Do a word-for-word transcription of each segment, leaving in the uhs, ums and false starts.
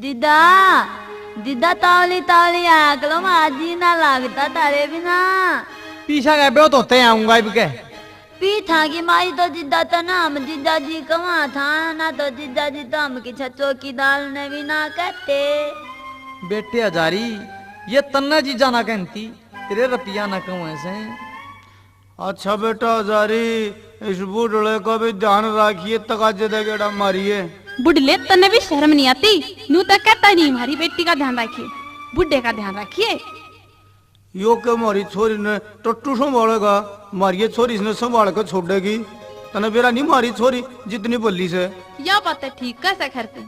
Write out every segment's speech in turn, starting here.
जिद्दा, जिद्दा, तावली तावली आया करो, मारा जी ना लागता थारे बिना। पीसा का ब्योत होते आऊंगा इब के। पी थाकी मारी तो जिद्दा तो ना हम जीजा जी कहाँ था, ना तो जीजा जी तो हम की छचो की दाल ने भी ना कहते। बेटे हजारी, ये तन्ने जीजा ना कहती, तेरे रुपया ना कहूँ ऐसे। अच्छा बेटा हजारी, इस बूढ़ले का भी ध्यान रखिए, तकाजे दे गेड़ा मारिए। बुढ़ले, तन्ने भी शर्म नहीं आती? नू तो कहता नहीं, हमारी बेटी का ध्यान रखिए, बुढ़े का ध्यान रखिए। यो के मारी छोरी ने टट्टू संभालेगा, मारी ये छोरी इसने संभाल के छोड़ेगी। तने बेरा नहीं मारी छोरी जितनी भली से। या बात है, ठीक कैसे करते?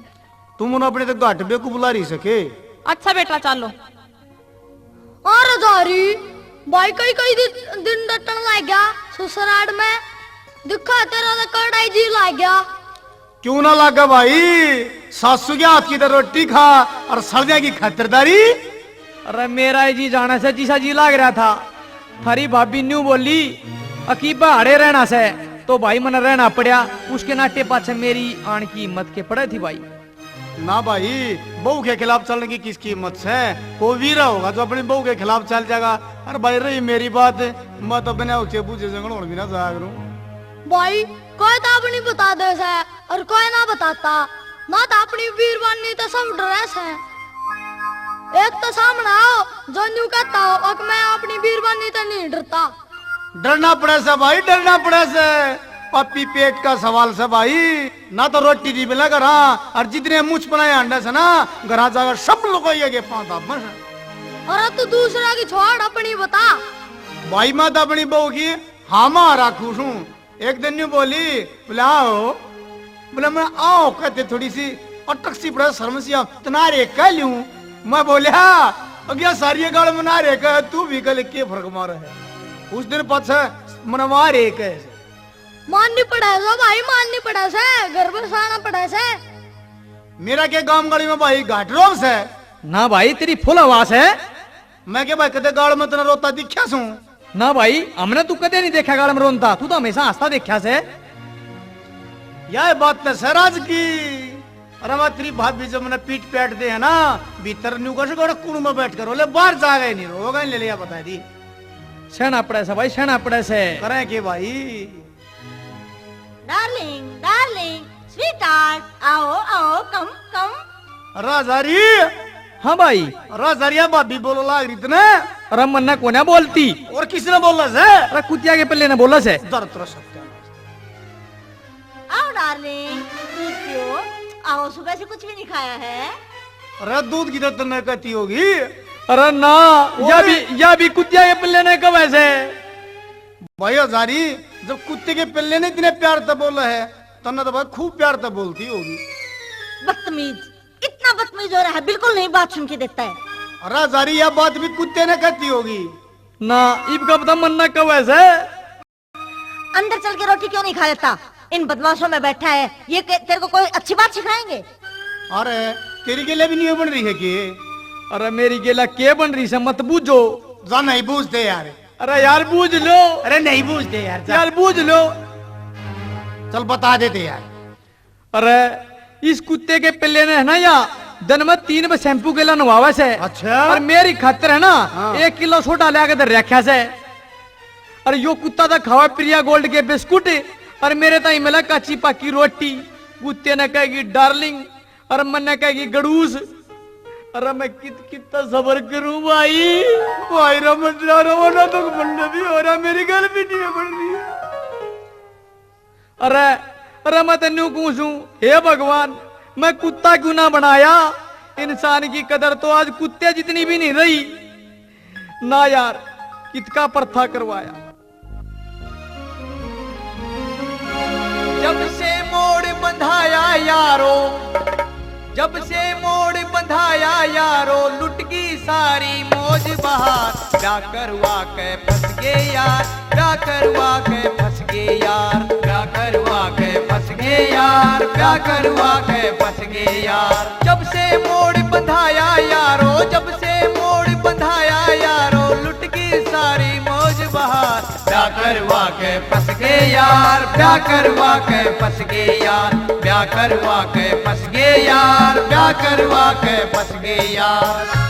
तुम उन अपने तो घाट बेकूफ ला रही सके। अच्छा बेटा, चलो। और जारी, भाई कई कई दिन, दिन डटन लाग गया ससुराल में। दिखा, तेरा तो करड़ा ही जी लाग गया। क्यों ना लागे भाई, सासू के हाथ की तो रोटी खा और सड़दिया की खातिरदारी। अरे मेरा ही जी जाना से जिसा जी लाग रहा था। थारी भाभी न्यू बोली, अकीबा हाड़े रहना से, तो भाई मने रहना पड़ा। उसके नाटे पाछे मेरी आन की हिम्मत के पड़े थी भाई। ना भाई, बहू के खिलाफ चलने की किसकी हिम्मत से? कोई वीरा होगा जो अपनी बहू के खिलाफ चल जाएगा। अरे भाई, रही मेरी बात, मैं तो बिना ऊंचे बूझे जंगल होण भी ना जाया करूं। भाई, कोई तो अपनी बता दे से और कोई ना बताता। ना तो अपनी बीरबानी तो सब डरे से। एक तो सामने आओ जो न्यू कहता हो कि मैं अपनी बीरबानी तो नहीं डरता। डरना पड़े से भाई, डरना पड़े से। पापी पेट का सवाल से भाई, ना तो रोटी नहीं मिला घरा, और जितने मुछ बनाए अंडे से ना, घरा जाकर सब लुगाइया के पांव दाबे से। अरे तू दूसरा की छोड़, अपनी बता। भाई मैं तो अपनी बहू की हाँ माँ राखू सूं। एक दिन न्यू बोली, बोले, "आओ।" बोले, "मैं आओ" कहते थोड़ी सी अटक सी पड़े, शर्म सी आ, तो ना रे कह लूं। मैं बोलिया, "अगिया सारी गाल में ना रे कह, तू भी कह ले, के फर्क मारे है?" उस दिन पाछे मन मार एक है। माननी पड़े से भाई, माननी पड़े से, घर बसाना पड़े से। मेरा के गांव गली में भाई घाट रोब से? ना भाई, तेरी फुल आवाज है। मैं के भाई कदे गाल में तना रोता दिख्या सूं? ना भाई, हमने तू कदे नहीं देखा गाल में रोंदा, तू तो हमेशा हंसता देखा से। यह बात तो सराज की। अरे मैं तेरी भाभी जब मैंने पीट पैट दे है ना, भीतर न्यू कर सको, कुण में बैठ कर रोले, बाहर जागा ही नहीं रोगा, ले लिया बता दी। सहना पड़े से भाई, सहना पड़े से। करें के भाई? डार्लिंग, डार्लिंग, स्वीटहार्ट, आओ, आओ, कम, कम। राजारी। हाँ भाई। राजारी, या भाभी बोलो लाग रही तने। अरे मन्ने कोन्या बोलती। और किसने बोला से? अरे कुतिया के पिल्ले ने बोला से। दर तेरा सत्यानाश। आओ डार्लिंग, दूध पियो। आओ, सुबह से कुछ भी नहीं खाया है। अरे दूध की तो तन्ने कहती होगी। अरे ना, या ओए। भी, या भी कुतिया के पिल्ले ने कहा से। भाई हजारी, जब कुत्ते के पिल्ले ने इतने प्यार से बोला है, तन्ने तो भाई खूब प्यार से बोलती होगी। बदतमीज, इतना बदतमीज हो रहा है, बिल्कुल नहीं बात सुन के देता है। अरे हजारी, यह बात भी कुत्ते ने कहती होगी। ना, इब का पता मन ना कब ऐसे। अंदर चल के रोटी क्यों नहीं खा लेता? इन बदमाशों में बैठा है, ये के-, तेरे को कोई अच्छी बात सिखाएंगे? अरे, तेरी गेला भी नहीं बन रही है के? अरे, मेरी गेला के बन रही से, मत बूझो। जा, नहीं बूझते यार। अरे यार, बूझ लो। अरे, नहीं बूझते यार, जा। यार, बूझ लो। चल, बता देते यार। अरे, इस कुत्ते के पिल्ले ने है ना, या दिन में तीन बार शैम्पू गेला नवावे से। अच्छा। और मेरी खातिर है ना, हाँ। एक किलो सोडा ला के धर रखा से। और यो कुत्ता तो खावे प्रिया गोल्ड के बिस्कुट, और मेरे ताई मिला काची पाकी रोटी। कुत्ते ने कहेगी डार्लिंग, और मन्ने कहेगी गड़ूस। अरे मैं कित कितना सबर करूं भाई। भाई रे, मत जा रे, वरना तो मंडे भी हो रहा, मेरी गल भी नहीं बन रही है। अरे, अरे मैं तेन्नू कहूं सूं, हे भगवान, मैं कुत्ता क्यों ना बनाया? इंसान की कदर तो आज कुत्ते जितनी भी नहीं रही। ना यार, कितका प्रथा करवाया। जब से मोड़ बंधाया यारो, जब से मोड़ बंधाया यारो, लुट गई सारी मौज बहार। ब्याह करवा के फंस गए यार, ब्याह करवा के फंस गए यार, ब्याह करवा के फंस गए यार, ब्याह करवा के फंस गए यार। जब से मोड़ बंधाया यारो, जब से मोड़ बंधाया यारो, लुट गई सारी मौज बहार। ब्याह करवा के फंस गए यार ब्याह करवा के फंस गए यार, ब्याह करवा के फंस गए यार, ब्याह करवा के फंस गए यार।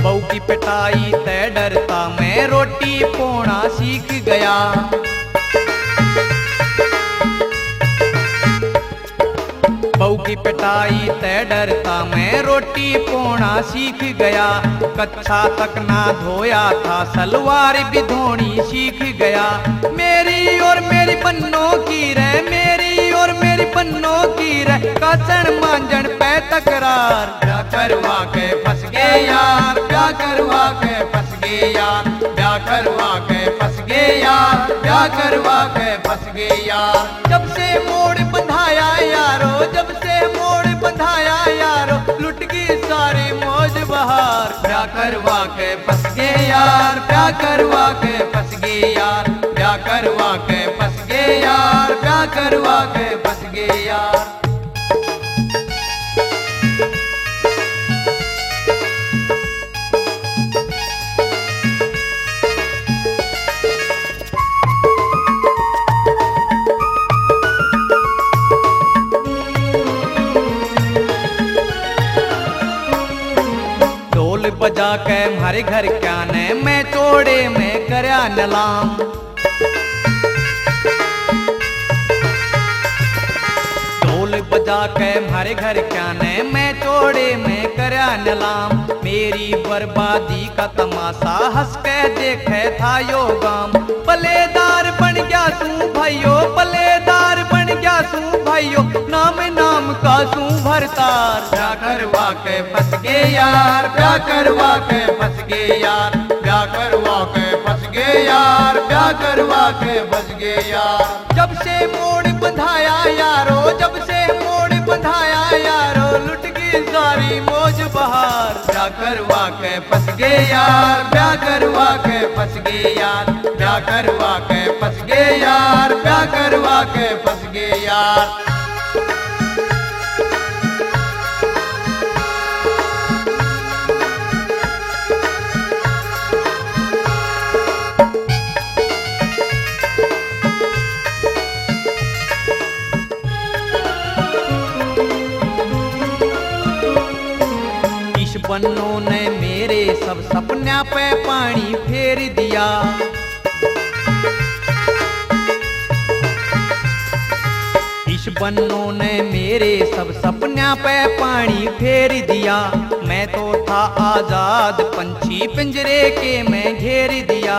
बहू की पिटाई तै डरता मैं रोटी पोना सीख गया। बहू की पिटाई तै डरता मैं रोटी पोना सीख गया। कच्छा तक ना धोया था, सलवार भी धोनी सीख गया। मेरी और मेरी बन्नों की रे, मेरी और मेरी बन्नों की रे, कासण मांजन पे तकरार। ब्याह करवा के फंस गए यार, ब्याह करवा के फंस गए यार, ब्याह करवा के फंस गए यार, ब्याह करवा के फंस गए यार। जब से मोड़ बंधाया यारो, जब से मोड़ बंधाया यारो, लुट गई सारी मौज बहार। ब्याह करवा के फंस गए यार, ब्याह करवा के फंस गए यार, ब्याह करवा के फंस गए यार, ब्याह करवा के फंस गए यार। ढोल बजा के म्हारे घर क्या ने, मैं चौड़े में करया नलाम। ढोल बजा के म्हारे घर क्या ने, मैं चौड़े में करया नलाम। मेरी बर्बादी का तमाशा हंस के देखे था यो गाम। बलेदार बन गया सूं भाइयो, बलेदार बन गया सूं भाइयो, नाम नाम का सूं भरतार। ब्याह करवा के फंस गए यार, ब्याह करवा के फंस गए यार, ब्याह करवा के फंस गए यार, ब्याह करवा के फंस गए यार। जब से मोड़ बंधाया यारो, जब से मोड़ बंधाया यारो, लुट गई सारी मौज बहार। ब्याह करवा के फंस गए यार, ब्याह करवा के फंस गए यार, ब्याह करवा के फंस गए यार, ब्याह करवा के फंस गए यार। इस बन्नो ने मेरे सब सपन्या पे पानी फेर दिया। इस बन्नो ने मेरे सब सपन्या पे पानी फेर दिया। मैं तो था आजाद पंछी पिंजरे के मैं घेर दिया।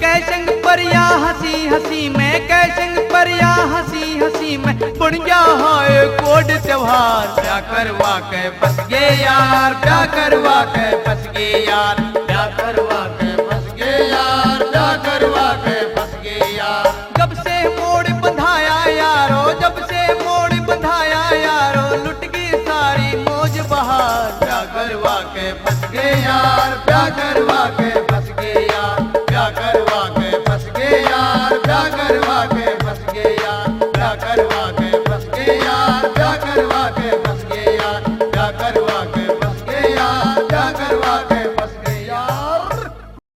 कै संग परिया हंसी हंसी में, कै संग परिया हंसी हंसी में, बन गया हाय कोड त्योहार। ब्याह करवा के फंस गए यार, ब्याह करवा के फंस गए यार, ब्याह करवा के फंस गए यार, ब्याह करवा के फंस गए यार। जब से मोड़ बंधाया यारो, जब से मोड़ बंधाया यारो, लुट गई सारी मौज बहार। ब्याह करवा के फंस गए यार, ब्याह करवा के